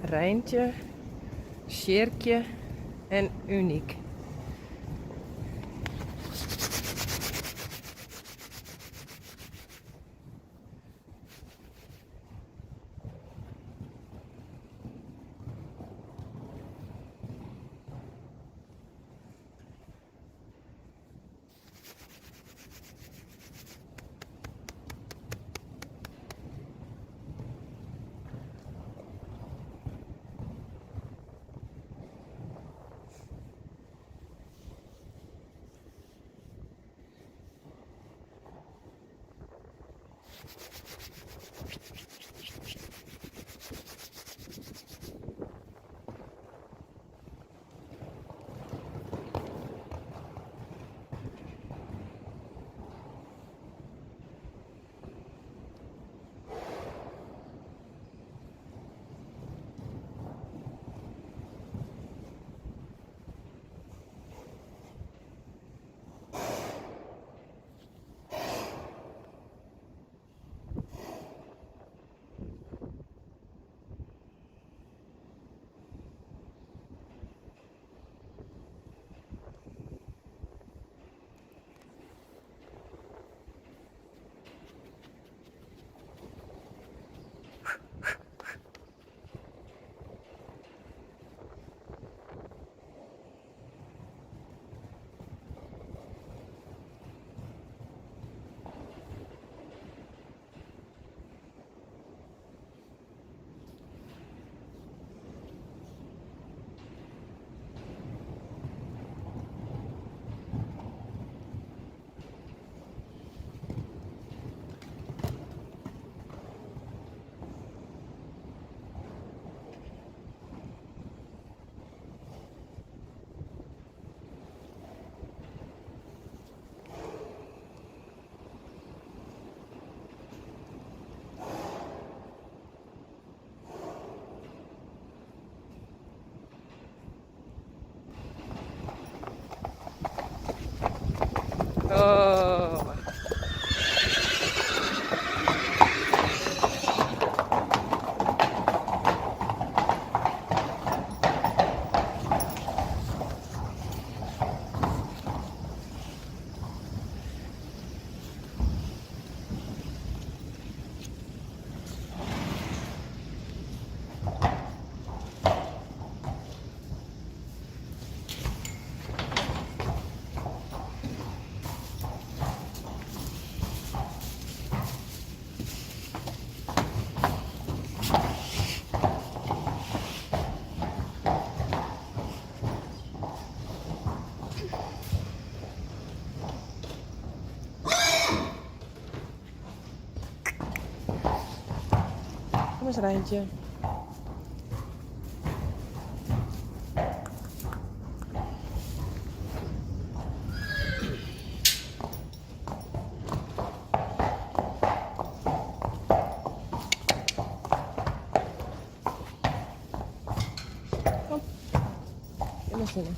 Reintje, Sjirkje en Uniek. Oh. Kom eens Reintje. Kom. Kom maar zitten.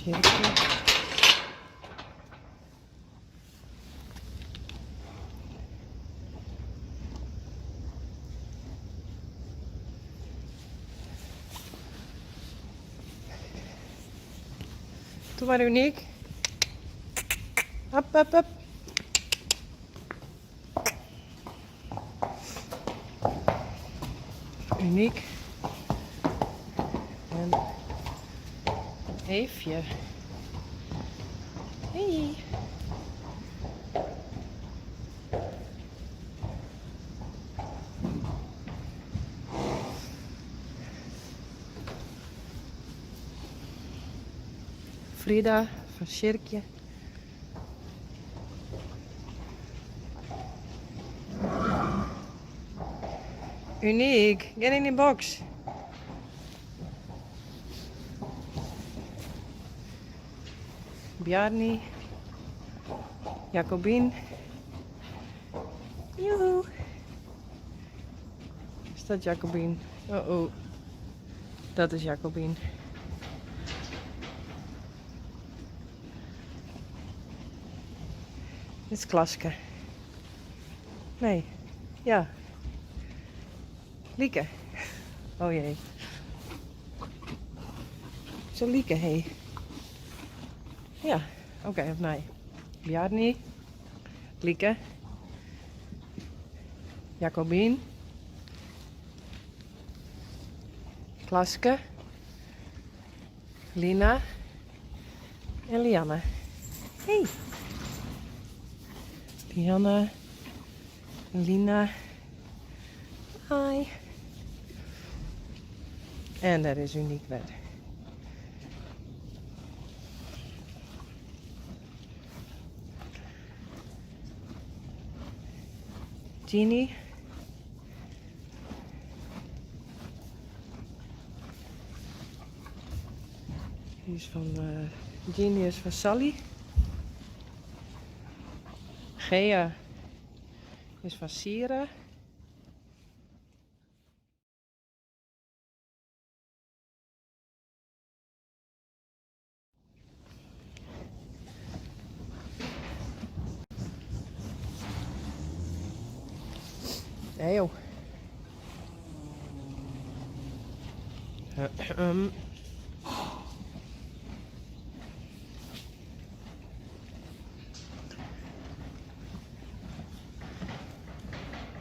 Sjirkje. Doe mar Uniek. Hop, hop, hop. Uniek. En Eefje. Hey. Frida fan Sjirkje. Uniek, gean yn dyn boks. Bjarni, Jacobien. Joehoe. Is dat Jacobien? Oh oh. Dat is Jacobien. Dit is Klaske. Nee, ja. Lieke. Oh jee. Zo Lieke, hé. Ja, oké, okay, opnij. Bjarni. Lieke. Jacobien. Klaske. Lina. En Lianne. Hey. Lianne. Lina. Hi. En dêr is Uniek wer. Jeannie. Die is fan uh, Jeannie is fan Sally. Gea is fan Sira. Nee joh.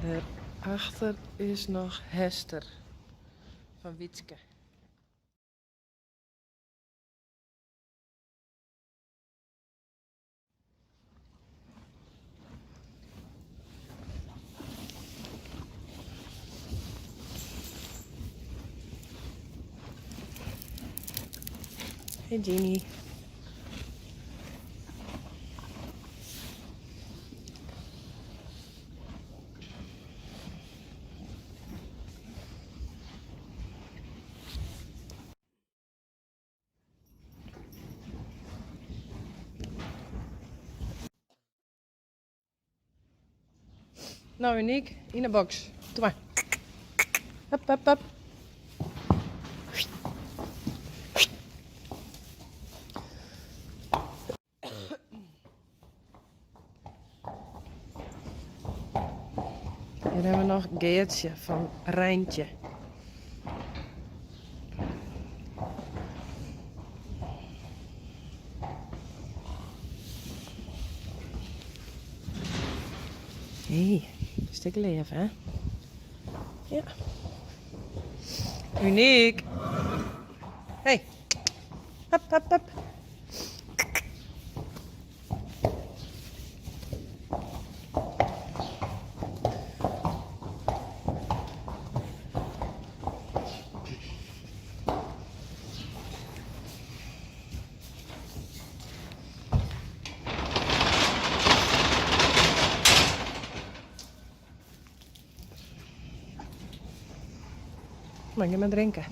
Dêrachter is noch Hester fan Wytske. Hey Jeannie. No Uniek, yn 'e boks. Doe mar. Hup, hup, hup. Hjir hawwe we noch Geartsje fan Reintje. Hé, stik leaf, hè? Ja. Uniek. Hey. Hup, hup, hup. Mar gean mar drinke.